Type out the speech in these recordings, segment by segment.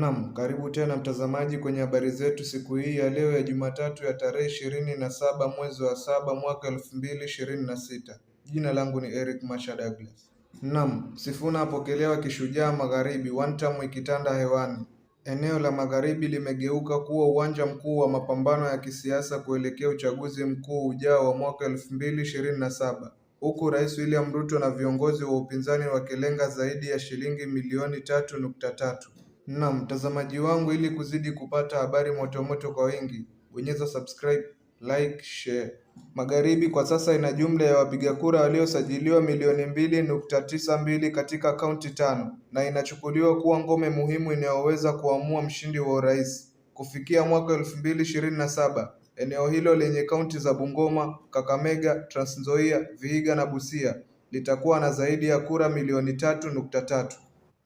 Naam, karibu tena mtazamaji kwenye habari zetu siku hii ya leo ya Jumatatu ya tarehe 27 mwezi wa 7 mwaka 2026. Jina langu ni Eric Masha Douglas. Naam, Sifuna apokelewa kishujaa Magharibi, one term ikitanda hewani. Eneo la Magharibi limegeuka kuwa uwanja mkuu wa mapambano ya kisiasa kuelekea uchaguzi mkuu ujao wa mwaka 2027, huku Rais William Ruto na viongozi wa upinzani wakilenga zaidi ya shilingi milioni 3.3. Naam, mtazamaji wangu, ili kuzidi kupata habari motomoto kwa wingi, bonyeza subscribe, like, share. Magharibi kwa sasa ina jumla ya wapiga kura waliosajiliwa milioni 2.92 katika kaunti tano na inachukuliwa kuwa ngome muhimu inayoweza kuamua mshindi wa urais. Kufikia mwaka 2027, eneo hilo lenye kaunti za Bungoma, Kakamega, Trans Nzoia, Vihiga na Busia litakuwa na zaidi ya kura milioni 3.3.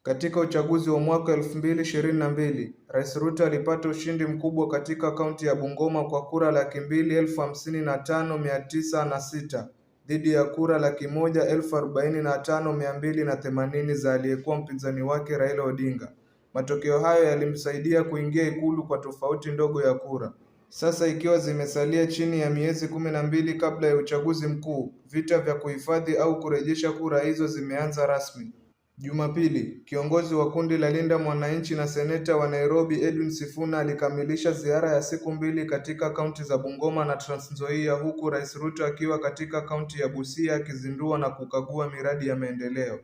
Katika uchaguzi wa mwaka 2022, Rais Ruto alipata ushindi mkubwa katika kaunti ya Bungoma kwa kura 255,906 dhidi ya kura 145,280 za aliyekuwa mpinzani wake Raila Odinga. Matokeo hayo yalimsaidia kuingia Ikulu kwa tofauti ndogo ya kura. Sasa ikiwa zimesalia chini ya miezi 12 kabla ya uchaguzi mkuu, vita vya kuhifadhi au kurejesha kura hizo zimeanza rasmi. Jumapili, kiongozi wa kundi la Linda Mwananchi na seneta wa Nairobi Edwin Sifuna alikamilisha ziara ya siku mbili katika kaunti za Bungoma na Trans Nzoia huku Rais Ruto akiwa katika kaunti ya Busia akizindua na kukagua miradi ya maendeleo.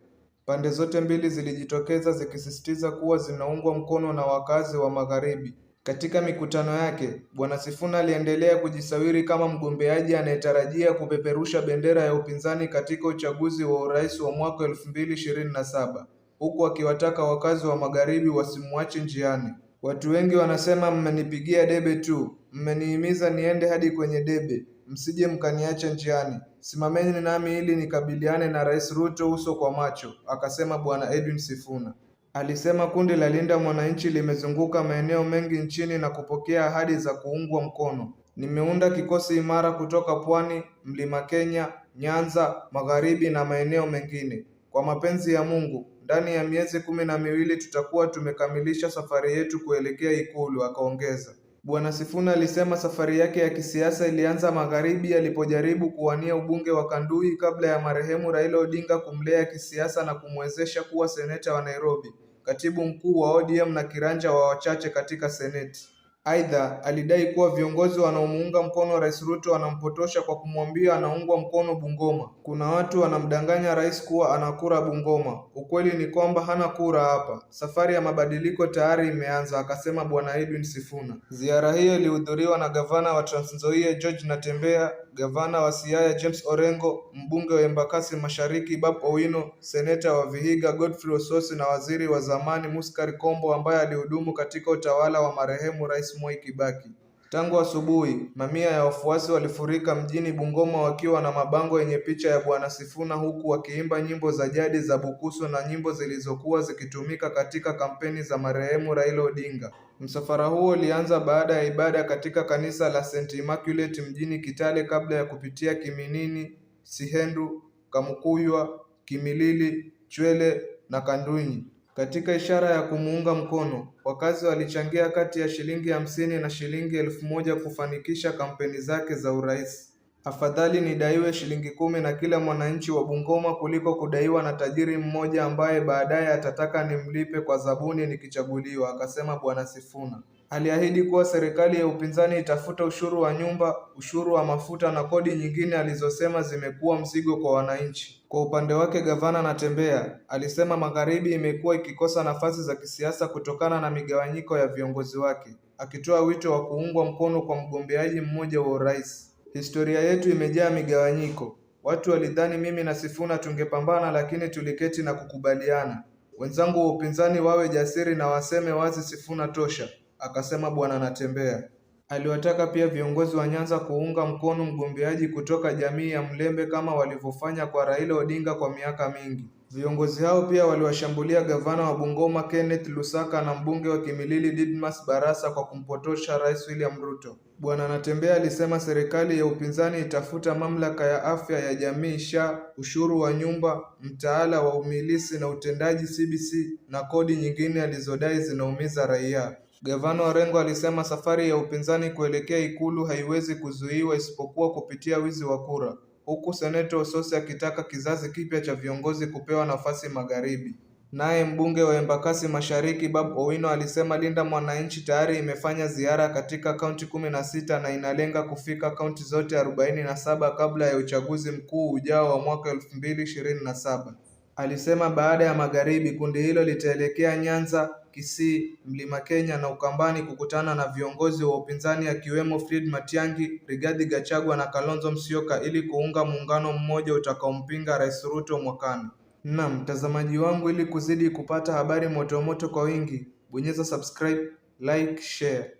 Pande zote mbili zilijitokeza zikisisitiza kuwa zinaungwa mkono na wakazi wa Magharibi. Katika mikutano yake, Bwana Sifuna aliendelea kujisawiri kama mgombeaji anayetarajia kupeperusha bendera ya upinzani katika uchaguzi wa urais wa mwaka 2027, huku akiwataka wakazi wa Magharibi wasimuache njiani. Watu wengi wanasema mmenipigia debe tu, mmenihimiza niende hadi kwenye debe, msije mkaniacha njiani. Simameni nami ili nikabiliane na Rais Ruto uso kwa macho, akasema Bwana Edwin Sifuna. Alisema kundi la Linda Mwananchi limezunguka maeneo mengi nchini na kupokea ahadi za kuungwa mkono. Nimeunda kikosi imara kutoka Pwani, Mlima Kenya, Nyanza, Magharibi na maeneo mengine. Kwa mapenzi ya Mungu, ndani ya miezi 12 tutakuwa tumekamilisha safari yetu kuelekea Ikulu, akaongeza. Bwana Sifuna alisema safari yake ya kisiasa ilianza Magharibi alipojaribu kuwania ubunge wa Kandui kabla ya marehemu Raila Odinga kumlea kisiasa na kumwezesha kuwa seneta wa Nairobi, katibu mkuu wa ODM na kiranja wa wachache katika Seneti. Aidha, alidai kuwa viongozi wanaomuunga mkono Rais Ruto wanampotosha kwa kumwambia anaungwa mkono Bungoma. Kuna watu wanamdanganya rais kuwa ana kura Bungoma. Ukweli ni kwamba hana kura hapa. Safari ya mabadiliko tayari imeanza, akasema Bwana Edwin Sifuna. Ziara hiyo ilihudhuriwa na gavana wa Trans Nzoia George Natembeya, gavana wa Siaya James Orengo, mbunge wa Embakasi Mashariki Babu Owino, seneta wa Vihiga Godfrey Osotsi na waziri wa zamani Muskari Kombo ambaye alihudumu katika utawala wa marehemu Rais Mwai Kibaki. Tangu asubuhi, mamia ya wafuasi walifurika mjini Bungoma wakiwa na mabango yenye picha ya Bwana Sifuna huku wakiimba nyimbo za jadi za Bukusu na nyimbo zilizokuwa zikitumika katika kampeni za marehemu Raila Odinga. Msafara huo ulianza baada ya ibada katika kanisa la St. Immaculate mjini Kitale kabla ya kupitia Kiminini, Sihendu, Kamukuywa, Kimilili, Chwele na Kandunyi. Katika ishara ya kumuunga mkono, wakazi walichangia kati ya shilingi 50 na shilingi 1,000 kufanikisha kampeni zake za urais. Afadhali nidaiwe shilingi 10 na kila mwananchi wa Bungoma kuliko kudaiwa na tajiri mmoja ambaye baadaye atataka nimlipe kwa zabuni nikichaguliwa, akasema Bwana Sifuna. Aliahidi kuwa serikali ya upinzani itafuta ushuru wa nyumba, ushuru wa mafuta na kodi nyingine alizosema zimekuwa mzigo kwa wananchi. Kwa upande wake, Gavana Natembeya alisema Magharibi imekuwa ikikosa nafasi za kisiasa kutokana na migawanyiko ya viongozi wake, akitoa wito wa kuungwa mkono kwa mgombeaji mmoja wa urais. Historia yetu imejaa migawanyiko. Watu walidhani mimi na Sifuna tungepambana, lakini tuliketi na kukubaliana. Wenzangu wa upinzani wawe jasiri na waseme wazi, Sifuna tosha, akasema Bwana Natembeya. Aliwataka pia viongozi wa Nyanza kuunga mkono mgombeaji kutoka jamii ya Mlembe kama walivyofanya kwa Raila Odinga kwa miaka mingi. Viongozi hao pia waliwashambulia gavana wa Bungoma Kenneth Lusaka na mbunge wa Kimilili Didmas Barasa kwa kumpotosha Rais William Ruto. Bwana Natembeya alisema serikali ya upinzani itafuta mamlaka ya afya ya jamii SHA, ushuru wa nyumba, mtaala wa umilisi na utendaji CBC na kodi nyingine alizodai zinaumiza raia. Gavana Orengo alisema safari ya upinzani kuelekea Ikulu haiwezi kuzuiwa isipokuwa kupitia wizi wa kura, huku Seneta Osotsi akitaka kizazi kipya cha viongozi kupewa nafasi Magharibi. Naye mbunge wa Embakasi Mashariki Babu Owino alisema Linda Mwananchi tayari imefanya ziara katika kaunti 16 na inalenga kufika kaunti zote 47 kabla ya uchaguzi mkuu ujao wa mwaka 2027. Alisema baada ya Magharibi, kundi hilo litaelekea Nyanza, Kisii, Mlima Kenya na Ukambani kukutana na viongozi wa upinzani akiwemo Fred Matiang'i, Rigathi Gachagua na Kalonzo Musyoka ili kuunga muungano mmoja utakaompinga Rais Ruto mwakani. Naam, mtazamaji wangu ili kuzidi kupata habari motomoto kwa wingi, bonyeza subscribe, like, share.